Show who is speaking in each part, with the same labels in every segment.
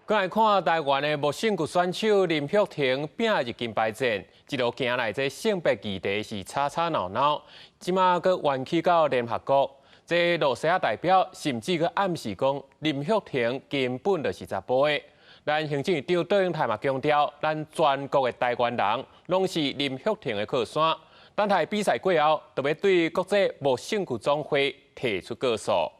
Speaker 1: 過來看台灣的無性別選手林郁婷拼入金牌戰，一路行來這性別議題是吵吵鬧鬧，這馬閣冤起到聯合國，這露西亞代表甚至閣暗示講林郁婷根本就是查埔的。咱行政院長卓榮泰嘛強調，咱全國的台灣人攏是林郁婷的靠山。等待比賽過後，就欲對國際無性別總會提出告訴。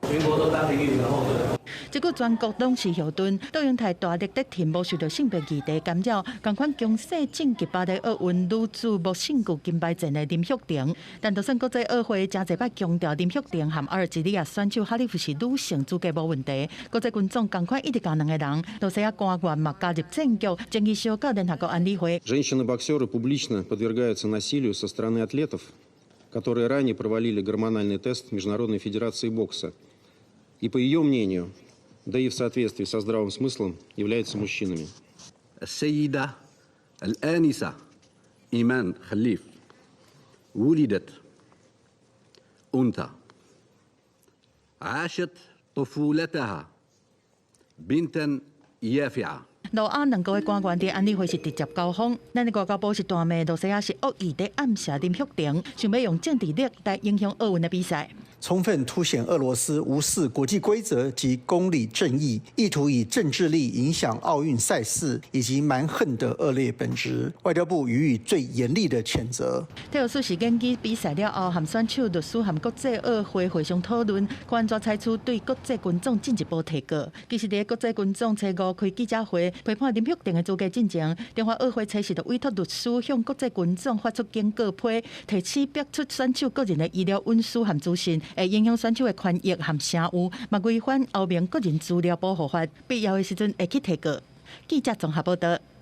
Speaker 2: 全國都當林玉婷的後盾。
Speaker 3: 這句全國攏是後盾，卓榮泰大力力挺無受著性別議題干擾，仝款強勢晉級巴黎奧運女子無性別金牌戰的林郁婷。但就算國際奧會誠濟擺強調林郁婷和阿爾及利亞選手哈利夫是女性資格無問題，國際拳總仝款一直共兩个人，露西亞官員嘛加入戰局，爭議燒到聯合國安理會。
Speaker 4: Женщины-боксеры публично подвергаются насилию со стороны атлетов, которые ранее провалили гормональный тест Международной федерации бокса. И по ее мнению, да и в соответствии со здравым смыслом, являются мужчинами.
Speaker 5: السيدة الآنسة إيمان خليف ولدت أنثى عاشت طفولتها بنتا يافعة。
Speaker 3: 露阿兩國的官員佇安理會是直接交鋒，咱的外交部是大罵露西亞是惡意佇暗示林郁婷，想欲用政治力來影響奧運的比賽。
Speaker 6: 充分凸顯俄羅斯無視國際規則及公理正義，意圖以政治力影響奧運賽事以及蠻橫的惡劣本質。外交部予以最嚴厲的譴責。
Speaker 3: 體育署是研究比賽了後，和選手、律師和國際奧會會商討論，按怎採取對國際拳總進一步提告。其實，佇國際拳總初五開記者會，批判林郁婷的資格進前，中華奧會初四就委託律師向國際拳總發出警告批，提醒別出選手個人的醫療隱私和資訊，會影響選手的權益和聲譽，嘛違反歐盟個人資料保護法，必要的時陣會去提告。記者綜合報道。